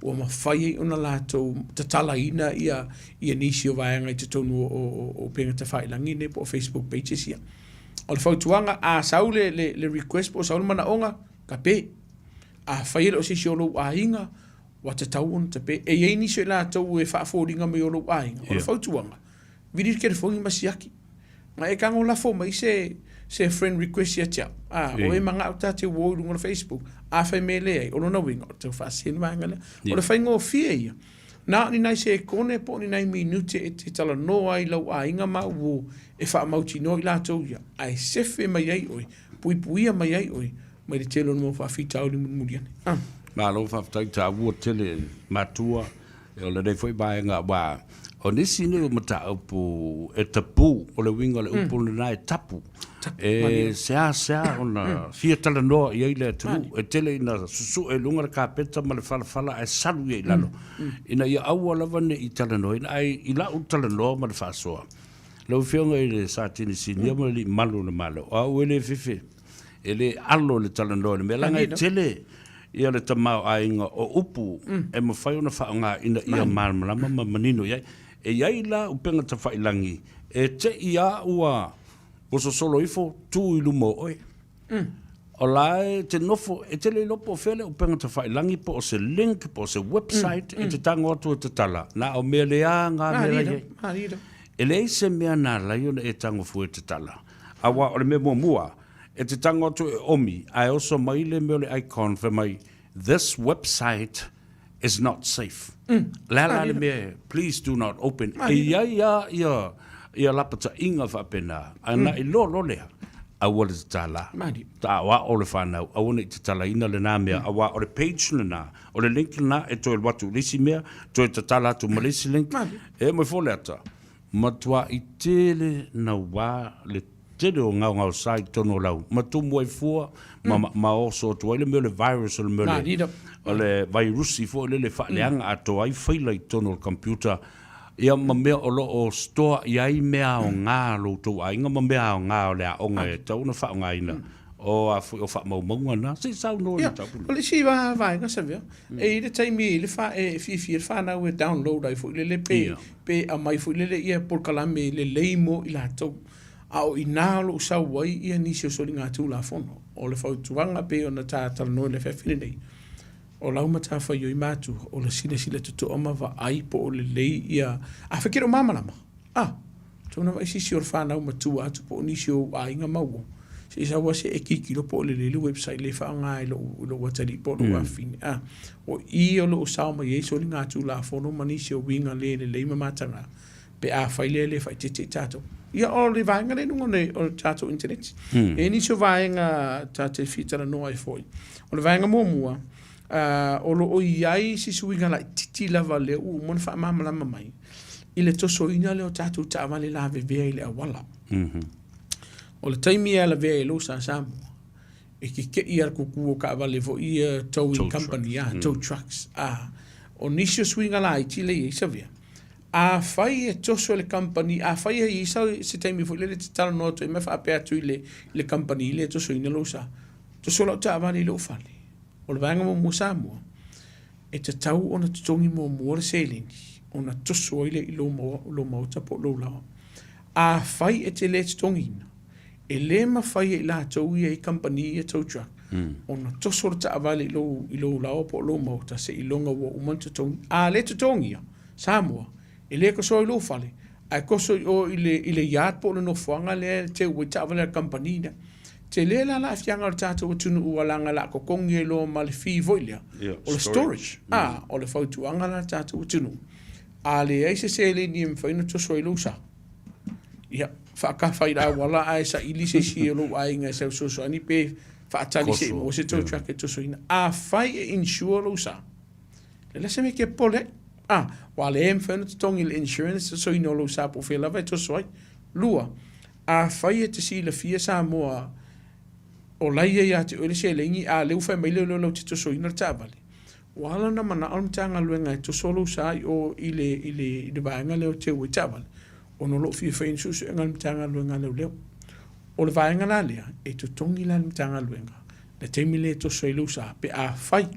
ua mafai ai ona latou tatalaina ia nisi o vaega i totonu o upega tafailagi nei po o Facebook pages ia. O le fautuaga, a sau le request po o sau le manaoga, tape. Afai e le o se isi o lou aiga, ua tatau ona tape. E i ai nisi o i latou e faafoliga mai o lou aiga. O le fautuaga, vili le telefoni ma siaki. Ma e tago lafo mai se, se friend request ia te au. A, o e manao ta te uo i luga o le Facebook. Afai me leai, o lona uiga, o le tau faasese le vaega lea. O le faigofie ia, na o ni nai sekone po o ni nai minute e te talanoa ai i lau aiga ma uo e faamautinoa i latou ia, ae sefe mai ai oe, puipuia mai ai oe. mai le tele o le mau faafitauli mulimuli ane. Ah. Malo faafetai taua tele matua o lenei foi vaega aua o nisi nei o mataupu e tapu o le uiga o le upu lena e tapu e seasea ona fia talanoa i ai le atunuu e tele ina susue i luga le kapeta ma le falafala ae salu ia i lalo ina ia aua lava ne i talanoaina ae i lau talanoa ma le faasoa lau Afioga i le Satini Sinia ma le Alii Malu o le Malo o au e le fefe e le alo i le talanoa i le mea leaga e tele ia le tamaoaiga o upu e mafai ona faaaoga ina ia malamalama ma manino i ai. E i ai la upega tafailagi e te i a ua sosolo ifo tu i luma o oe. O la e te nofo, e te le iloa po o fea le upega tafailagi po o se link po o se website e te tago atu e tatala, na o mea leaga lava mea la e i ai. E leai se mea na ala ai ona e tago fua e tatala. Aua o le mea muamua, e te tago atu e omi ae oso mai le mea o le icon fai mai, This website is not safe. Le a la le mea e, please do not open. E i ai lava ia, ia lapataiga faapena, ae na iloa loa lea, aua le tatala. Taaoao le fanau, aua ne i tatalaina lena mea, aua o le page lena, o le link lena e toe alu atu i le isi mea, toe tatala atu ma le isi link. E mai foi le ata, matuai tele naua le tele o gaogaosa i totonu o lau ma tumu ai fua ma, mm. ma oso atu ai le mea o le virus o le mea o le, o le vairusi foi lele faaleaga atoa ai faila i totonu o le computer ia ma mea o lo o store i ai mea aoga a lo outou aiga ma mea aoga o le aoga e tatau ona faaaogaina o a foi o faamaumauga na se i saunoa i le mataupu O le isi vaega Savea, e i ai le taimi e i ai le fa, e fiafia le fanau e download ai foi lele pe, pe aumai foi lele ia polokalame lelei mo i latou. A o i ina o lo o sau ai ia nisi o soligatulafono. O le fautuaga pei ona ta talanoa i le afiafi lenei, o lau matafaioi matua, o le silasila totoa ma vaai po o lelei ia, afai e te le o malamalama, a, tatau ona vaai se isi o le fanau matua atu po o nisi o ou aiga ma uo, se i sau lava se i e tilotilo po o lelei le website lea e faaaoga e lou atalii po o lou afafine. A, o i o lo o sao mai ai soligatulafono ma nisi o uiga le lelei ma mataga, pe afai lea e le faaeteete i tatou. Ia, o le vaega lea i luga o le tatou internet. E i ai nisi o vaega ta te fia talanoa ai foi. O le vaega muamua, o lo o i ai si suiga laitiiti lava lea ua uma ona faamalamalama mai i le tosoina lea o tatou taavale lavevea i le auala. O le taimi e lavea ai lou sa Samoa, e kekeʻi lava le kuku o taavale foi ia towing company, tow trucks. O nisi o suiga laiti lea e i ai Savea, Afai e toso e le kamupani, afai e i ai se taimi foi lele e te talanoa atu ai ma faapea atu i le, i le kamupani lea e tosoina lou sa, toso lau taavale i lou fale. O le vaega muamua Samoa, e tatau ona totogi muamua le seleni ona toso ai lea i lou, lou maota po o lou laoa. Afai e te le totogiina, e le mafai e i latou ia i kamupani ia tow truck ona toso le taavale i lou, i lou laoa po o lou maota seiloga ua uma ona totogi. A le totogia, Samoa, e le toso i lou fale, ae toso i o i le, i le yard po o le nofoaga lea e teu ai taavale a le kamupani lea. Tele la le aafiaga o le tatou atunuu ua laga o le a totogi ai loa ma le fee foi lea, o le storage. A, o le fautuaga la a le tatou atunuu, a leai se seleni e mafai ona toso ai lou sa, ia, faatafa i le auala ae saili se isi o lou aiga e sau fesoasoani pe faatali se i maua se tow truck e tosoina. Afai e insure lou sa, E le se mea e te popole ai. A, ua le mafai ona totogi le insurance tosoina o lou sa po o fea lava e toso ai. Lua, afai e te silafia Samoa o la e i ai ia te oe le seleni a o lea ua fai mai leoleo latou te tosoina le taavale, ua ala ona manao le Matagaluega e toso lou sa i o i le, i le, i le vaega lea o teu ai taavale, ona o lo o fia fai ni suesuega a le Matagaluega a Leoleo. O le vaega la lea, e totogi la e le Matagaluega le taimi lea e toso ai lou sa, pe afai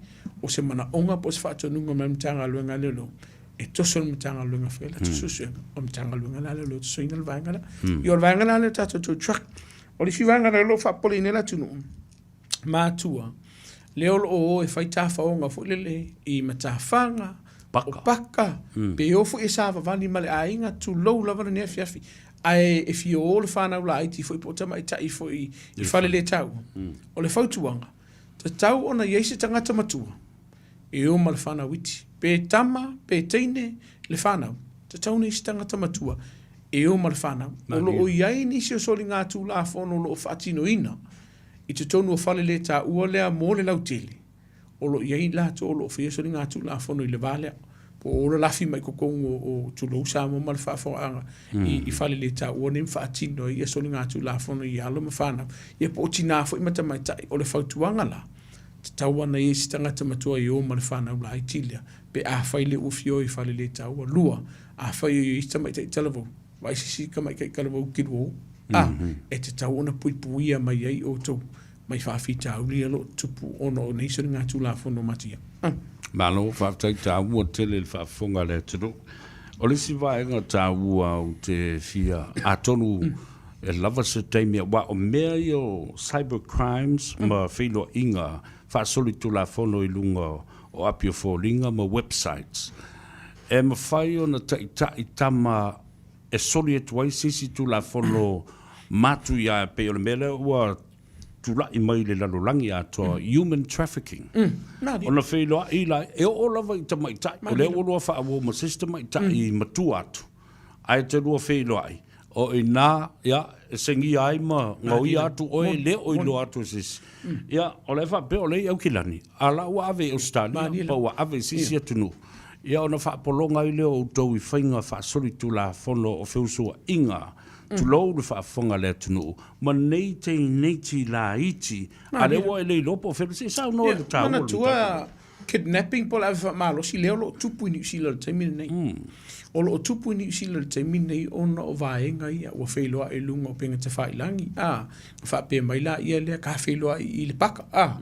o se manaoga po o se faatonuga mai le Matagaluega a Leoleo, e toso le Matagaluega e fai a latou suesuega, o le Matagaluega la a Leoleo e tosoina le vaega lea. Ia o le vaega la lea o le tatou tow truck. O le isi vaega lea o lo o faapopoleina ai le atunuu, matua, lea o lo o o e fai tafaoga foi lele i matafaga, o paka, pe o foi e savavali ma le aiga, tulou lava lenei afiafi. Ae e fia o le fanau laiti foi po o tamaitai foi i faleletaua, o le fautuaga, tatau ona i ai se tagata matua e o ma le fanau iti. Pe tama, pe teine le fanau, tatau ona i ai se tagata matua e o ma le fanau. O lo o i ai nisi o soligatulafono o lo o faatinoina. I totonu o fale le taua lea mo le lautele, o lo o i ai latou o lo o faia soligatulafono i le va lea, po o ola lafi mai totonu o, tulou Samoa ma le faafofogaaga, i fale le taua nei ma faatino ai ia soligatulafono i alo ma fanau, ia po o tinā foi ma tamaitai. O le fautuaga la, tatau ona i ai se tagata matua e o ma le fanau laiti lea, pe afai lea ua fia o i fale le taua. Lua, afai o i ai se tamaitai talavou, vaai se isi tamaitai talavou kiluou, a, e tatau ona puipuia mai ai outou mai faafitauli ia o lo o tutupu ona o nei soligatulafono matia. Malo, faafetai taua tele le faafofoga a le atunuu. O le isi vaega taua ou te fia, atonu e lava se taimi, aua o mea ia o cyber crimes ma feiloaiga faasolitulafono i luga o api o foliga ma websites, e mafai ona taitai tama e soli atu ai se isi tulafono matuia e pei o le mea lea ua tulai mai i le lalolagi atoa, human trafficking. Ona feiloai la, e oo lava i tamaitai, o lea ua lua faauo ma se isi tamaitai matua atu, ae te lua feiloai, o i ina, ia, e segia ai ma gaoia atu oe, e le o iloa atu e se isi. Ia, o la e faapea o lea i Aukilani, a la ua ave i Ausetalia, pa ua ave i se isi atunuu. Ia ona faapologa ai lea o outou i faiga faasolitulafono o feusuaiga, tulou le faafofoga a le atunuu, ma nei teineiti laiti, a lea ua e le iloa po o fea, se i saunoa i le taua o le mataupu lea. Kidnapping po o le ave faamalosi lea o lo o tupu i Niu Sila i le taimi lenei. O lo o tupu i Niu Sila i le taimi lenei ona o vaega ia ua feiloai i luga o upega tafailagi, a, ona faapea mai laia lea ka feiloai i le paka, a,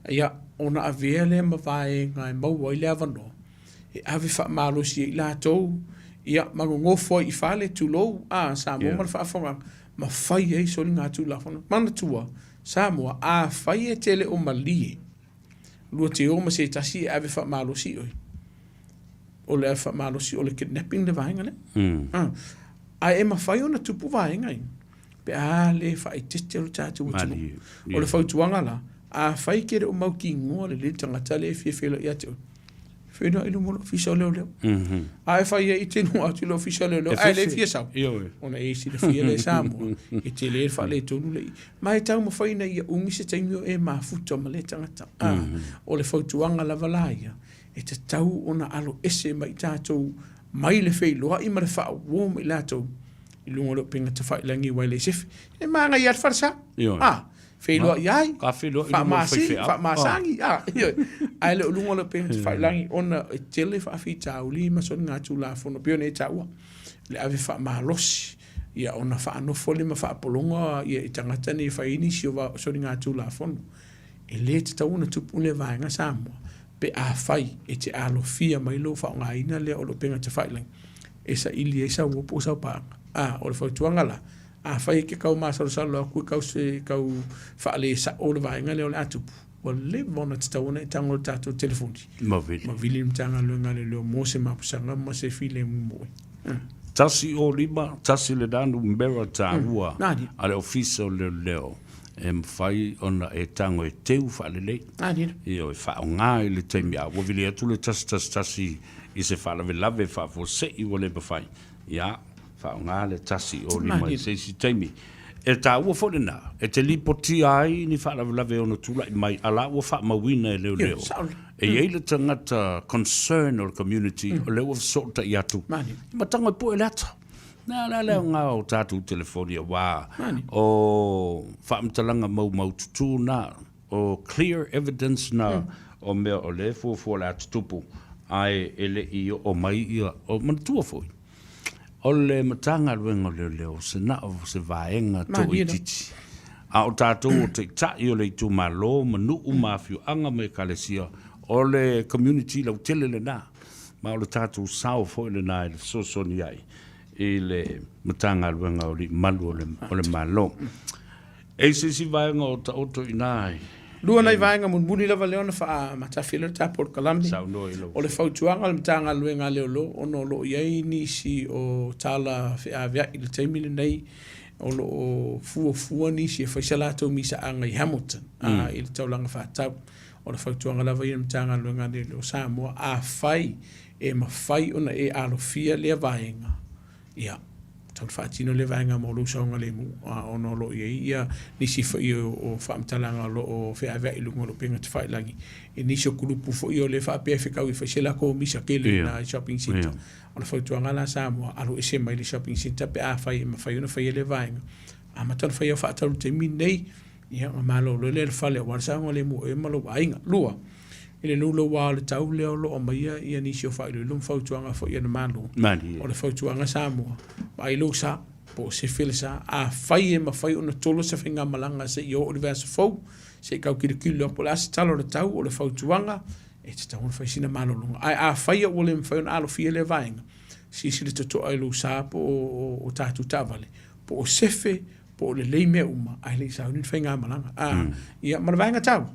ia, ona avea lea ma vaega e maua ai le avanoa e ave faamalosi ai latou, ia, ma nonofo ai i fale, tulou, a, Samoa ma le faafofogaaga, ma fai ai soligatulafono. Manatua, Samoa, afai e te le o malie, lua te o ma se tasi e ave faamalosi oe, o le ave faamalosi o le kidnapping le vaega lea. Ae e mafai ona tupu vaega ia pe a le faaeteete lo tatou atunuu. O le fautuaga la, afai e te le o mautinoa lelei le tagata lea e fia feiloai ia te oe, feiloai i luma o le Ofisa o Leoleo. A e fai ai e te iloa atu i le Ofisa o Leoleo ae le fia sau, ona e silafia lea e Samoa, e tele le faaletonu lea i i. Ma e taumafai ina ia umi se taimi o e mafuta ma lea tagata. O le fautuaga lava la ia, e tatau ona alo ese mai tatou mai le feiloai ma le faauo ma i latou i luga o le upega tafailagi aua e le sefe. E manaia lava le falesa. A, feiloai ai, faamasini, faamasani, a, ioe. Ae le o luga o le upega tafailagi ona e tele faafitauli ma soligatulafono pei ona e taua, le ave faamalosi ia ona faanofo lea ma faapologa ia i tagata nei e fai ai nisi o soligatulafono. E le tatau ona tupu lea vaega Samoa pe afai e te alofia mai lou faaaogaina lea o le upega tafailagi e saili ai sau upu o sau paaga. A, o le fautuaga la, afai e te tau masalosalo atu e tau se tau faalesao le vaega lea o le a tupu, ua leva ona tatau ona e tago i le tatou telefoni ma vili, ma vili le Matagaluega a Leoleo mo se mapusaga ma se filemu mo oe. 105, 1 lena numera taua a le Ofisa o Leoleo e mafai ona e tago e teu faalelei. Ioe, faaaoga i le taimi a ua vili atu le 111 i se faalavelave faafuasei ua le mafai, ia, faaaoga le 105 i se isi taimi. E taua foi lena, e te lipotia ai ni faalavelave e ono tulai mai, a la ua faamauina e leoleo. E i ai le tagata concern o le community, o lea ua fesootai atu, ma tago e pue le ata. Na la le aoga o tatou telefoni aua o faamatalaga maumaututu na, o clear evidence na o mea o lea e fuafua o le a tutupu, ae e le i oo mai ia, o manatua foi, O le Matagaluega o Leoleo, se na o se vaega toaitiiti. A o tatou o taitai o le itumalo ma nuu ma afioaga ma ekalesia, o le community lautele lena. Ma o le tatou sao foi lena e fesoasoani ai i le Matagaluega o Alii Malu o le Malo. E i se isi vaega o taoto i ina i. Lua nai vaega mulimuli lava lea ona faamatafia lea o le ta polokalame. O le fautuaga a le Matagaluega a Leoleo ona o lo o i ai nisi o tala feaveai i le taimi lenei o lo o fuafua nisi e fai sa latou misaaga i Hamilton i le taulaga faatau. O le fautuaga lava ia a le Matagaluega a Leoleo o Samoa, afai e mafai ona e alofia lea vaega, ia, Tatau ona faatino lea vaega mo lou saogalemu, ona o lo o i ai ia nisi foi o faamatalaga o lo o feaveai i luga o le upega tafailagi i nisi o kulupu foi o lea e faapea e fekau e fai se latou misa tele i ina i shopping centre. O le fautuaga la Samoa, alu ese mai le shopping centre pe afai e mafai ona faia lea vaega. Amata ona fai au faatau i le taimi lenei, ia ona malolo lea i le fale aua le saogalemu o oe ma lou aiga. Lua, i le louloua o le tau lea o lo o aumaia ia nisi o faailoilo ma fautuaga foi a le Malo. Malie. O le fautuaga Samoa, vaai lou sa, po o sefe le sa. Afai e mafai ona tolo se faigamalaga se i oo i le vaiaso fou, se i tau tilotilo atu po o le a se tala o le tau, o le fautuaga, e tatau ona fai sina malologa. Ae afai ua le mafai ona alofia lea vaega, silasila totoa i lou sa po o tatou taavale, po o sefe, po o lelei mea uma, ae le i sauni le faigamalaga. A, mm. Ia, ma le vaega taua,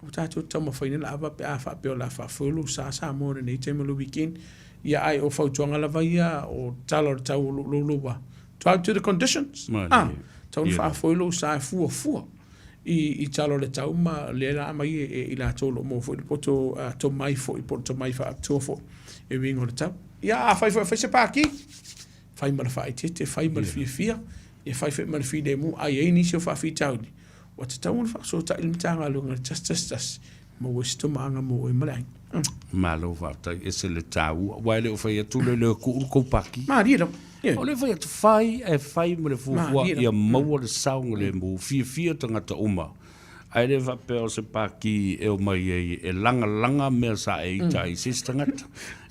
ua tatou taumafaiina le ava pe a faapea o le a faafoe lou sa Samoa i lenei taimi o le weekend. Ia, ae o fautuaga lava ia o tala o le tau o lo o louloua. Try to the conditions. Ah, tau na faafoe lou sa e fuafua i tala o le tau ma lea la aumai e i latou o lo o maua foi le poto tomai foi po o le tomai faapitoa foi e uiga o le tau. Ia, afai foi e fai se pākī, fai ma le faaeteete, fai ma le fiafia, ia fai foi ma le filemu, a i ai nisi o faafitauli, ua tatau ona faafesootai le Matagaluega i le 111, maua ai se tomaaga mo oe ma le aiga. Malo faafetai, ese le taua, aua e le o fai atu le leo tuu le tou pākī. Malie lava. Yeah. O le fai atu fai ae fai ma le fuafua ia maua le saogalemu, fiafia tagata uma. Ae le faapea o se pākī e omai ai e lagalaga mea sa e ita ai i se isi tagata.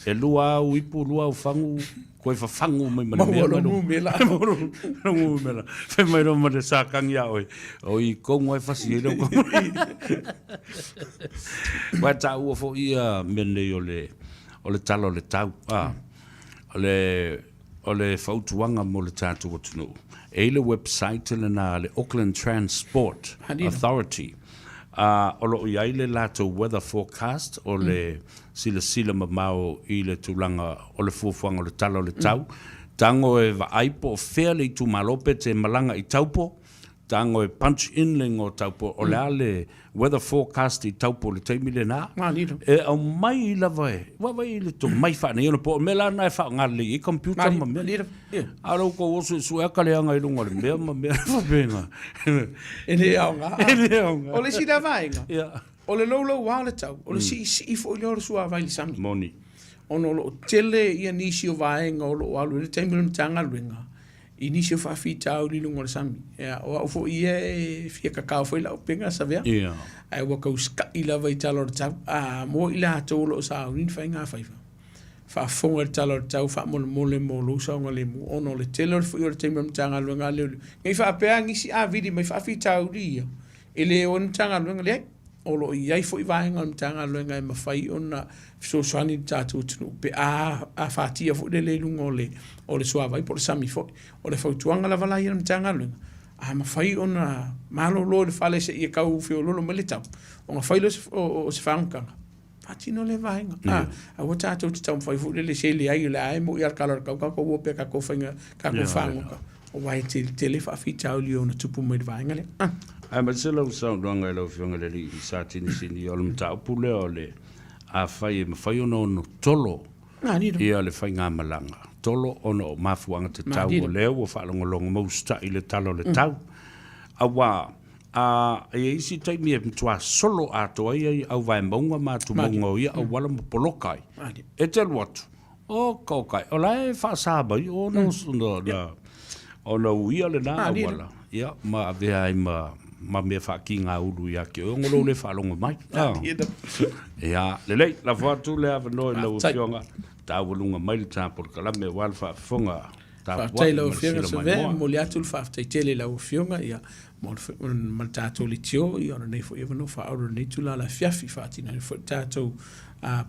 E lua au ipu, lua au fagu, koe fafagu mai ma le mea. Maua lou numela. Maua lou numela. Fai mai loa ma le sākagi ia oe, o i kou ai fasi ai lau Aua e taua foi ia mea nei o le, o le tala o le tau. A, o le, O le fautuaga mo le tatou atunuu, e i le website lena a le Auckland Transport Authority, a o lo o i ai le latou weather forecast, o le silasila mamao i le tulaga o le fuafuaga o le tala o le tau. Tago e vaai po o fea le itumalo pe te malaga i Taupo, Tago e punch in le igoa o Taupo, o le a le weather forecast i Taupo i le taimi lena, e aumai lava e, vaavaai i le tomai faaneionapo, o le mea la lena e faaaoga lelei ai computer ma mea. A o la outou o suesue aka leaga i luga o le mea ma mea faapena. E le aoga. E le aoga. O le isi lea vaega, o le louloua o le tau, o le siisii foi lea o le suavai i le sami. Moni. Ona o lo o tele ia nisi o vaega o lo o alu i le taimi o le Matagaluega, i nisi o faafitauli i luga o le sami. Ia, o au foi ia e fia kakao foi lau upega Savea. Ia. Ae ua tau sika'i lava i tala o le tau. A mo i latou o lo o sauni ni faigafaiva, faafofoga i le tala o le tau faamolemole mo lou saogalemu ona o le tele o le foi o le taimi o le Matagaluega a Leoleo. Ne i faapea nisi a vili mai faafitauli ia, E le o le Matagaluega, leai, o lo o i ai foi vaega o le Matagaluega e mafai ona fesoasoani i le tatou atunuu pe a afatia foi lele i luga o le, o le suavai po o le sami foi. O le fautuaga lava la ia a le Matagaluega, a mafai ona malolo i le fale seia tau feoloolo mai le tau, ona fai lea o se faagotaga, faatino lea vaega. Yeah. Aua tatou te taumafai foi lele se leai o le a e moi a le tala o le tau tatou o pea tatou faiga tatou yeah, fagota. Yeah. Aua e tele tele faafitauli e ono tupu mai le vaega lea. Ah. Aemaise lau saunoaga i lau Afioga i le Alii Satinisini, o le mataupu lea o le afai e mafai ona ono tolo ia le faigamalaga, tolo ona o mafuaaga tatau o lea ua faalogologo ma usitai i le tala o le tau. Aua A e i ai isi taimi e matua solo atoa ai ai au vaemauga ma atumauga o ia auala ma poloka ai. E te alu atu, oka oka, o la e faasa mai ona ona uia lena auala, ia, ma avea ai ma ma mea faakigāulu ia te oe ona lou le faalogo mai. Ia, lelei, lafo atu le avanoa i lau Afioga, taualuga mai le ta polokalame aua le faafofoga. Faafetai i lau Afioga Savea, e momoli atu le faafetai tele i lau Afioga ia, mo le, ma le tatou leitio ia, o lenei foi avanoa faaauuro i lenei itula o le afiafi, faatino ai foi le tatou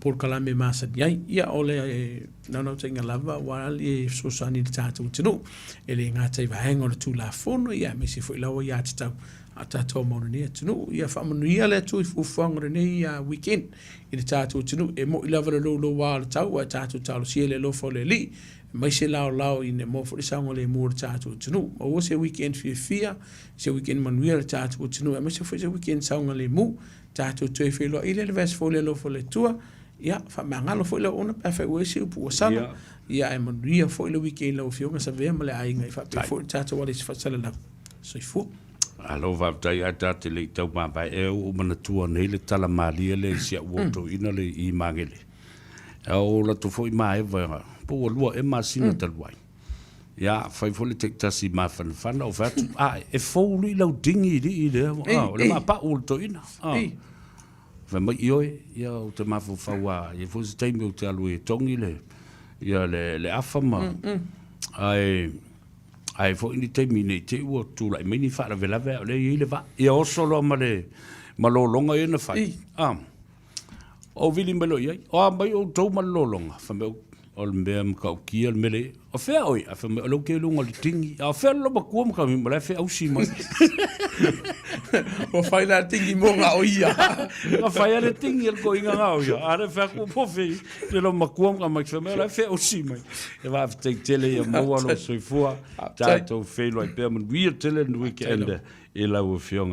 polokalame masani ai. Ia, o le naunautaiga lava ua le fesoasoani i le tatou atunuu, e le gata i vaega o le Tulafono, ia, aemaise foi lava aiatatau a tatou mau lenei atunuu. Ia faamanuia le Atua i fuafuaga o lenei weekend i le tatou atunuu. E moni lava le louloua o le tau, ae tatou talosia i le alofa o le Alii Aemaise laolao ina maua foi le saogalemu o le tatou atunuu. Maua se weekend fiafia, se weekend manuia le tatou atunuu, aemaise foi se weekend saogalemu. Tatou toe feiloai lea i le vaiaso fou i le alofa o le Atua. Ia, faamagalo foi le auauna pe afai ua i ai se upu ua sala. Ia, ae manuia foi le weekend i lau Afioga Savea ma le aiga, e faapea foi le tatou ala i se faasalalau. Soifua. Malo faafetai ae ta te le i tau mavae ea ua ou manatua nei le tala malie lea i si au uo toeaina le i Magele. A o latou foi maeva po ua lua ea masina talu ai. Ia fai foi le taitasi mafanafana ou fai atu, a e fou lii lau dinghy lii lea, o le vaapau o le toeaina. Fai mai, ioe, ia ou te mafaufau lava, e i ai foi se taimi ou te alu e togi le, ia le, le afa ma, ae, ae foi ni taimi ne i te i ua tulai mai ni faalavelave a o lea e i ai le vaa. Ia oso loa ma le, ma lologa ia na fai. Ah, ou vili mai loa i ai, o a mai outou ma le lologa? Fai mai, o le mea matautia le mea lea. O fea oe? Ae fai mai, o lea ou te i luga o le dinghy. A o fea le loomatua ma ka ma la e feausi mai. Ua fai la dinghy mo ngā o ia. Na fai a le dinghy e le toeaina ngā o ia. A lea fai atu po fei le loomatua ma ka mai fai mai, o la e feausi mai. E faafetai tele ia maua lou soifua. Tatou feiloai pea manuia tele le weekend i lau Afioga.